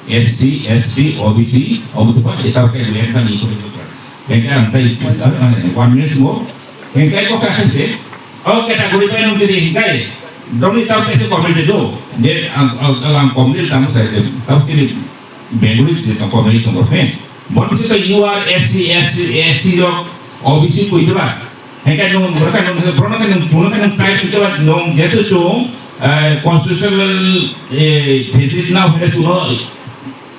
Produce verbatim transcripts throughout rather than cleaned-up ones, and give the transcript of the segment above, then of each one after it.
S C, S T, O B C, obo to ba eta ke le ka ni ko ni ko. Hingke ang tai, one minute mo. Hingke ko ka se. O category bai nung kiri hingke. Doni tau ke se community do. Je ang, ang, ang community tamu sai je. Tau kiri Bengali je community to mo. Bon se to U R S C, S C, S C rok, O B C koi diba. Hingke nung, borok nung, borok nung, borok nung type koi diba, nung jetu chung, eh, constitutional, eh, visit na hwne chung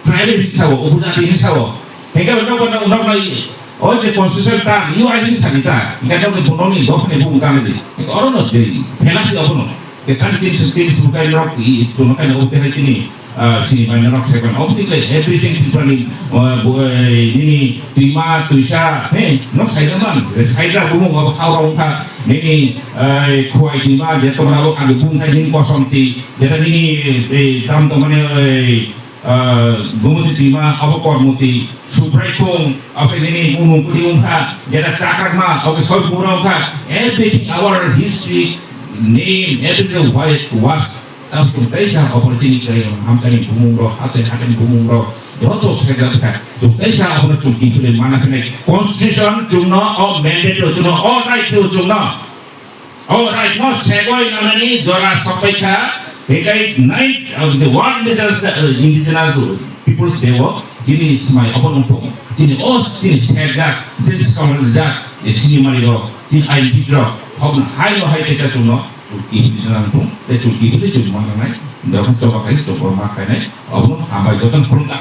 tribal hinwi sao, upojati hinwi sao. Hingke uno, uno, uno, uno, o je constitution ta, U I hinwi sani ta. Hingke uno, uno ni dophani bung kami di. Hingke oro no de, penalty obo no. Hingke tani chini, chini sukai nok, i, tuno kai no, obo tene chini, ah, chini bai nok seven. Obo tikle everything Tripura ni, ah, bo, eh, nini tuima, tuisa, he, nok saida man, saida bumung obo khao rong kha, nini, eh, khuai tuima, je tomra bo kami bung kai nini kosom ti, jeta nini, eh, tam tomane, eh, ah, Gumuti Tima, abo Kormuti, Subraikung, abo nini Unukudi wngkha, jeta Chakakma, abo Soibura wngkha, everything our history, name, everything why it was, abo chwng teisa opportunity khe hamkani bumung rok, hatai hatai bumung rok, joto sejak kha, chwng teisa abo chwng kifilwi mana khe constitution chwngno, o mandate chwngno, o right chwngno. O right no segoi nanani jora sokpai kha, hikai nine, uh, the world indigenous, uh, indigenous peoples day o, jini smai obo nung tong, jini o, jini sejak, jini scholar jak, jini mari rok, jini identity rok, hok hai no hai kaisa chwngno, chwng kifilwi nang tong, tei chwng kifilwi chwng ma nangnai, jokhon choba khai chwng ma khainai, obo no hambai jotono khulumkha.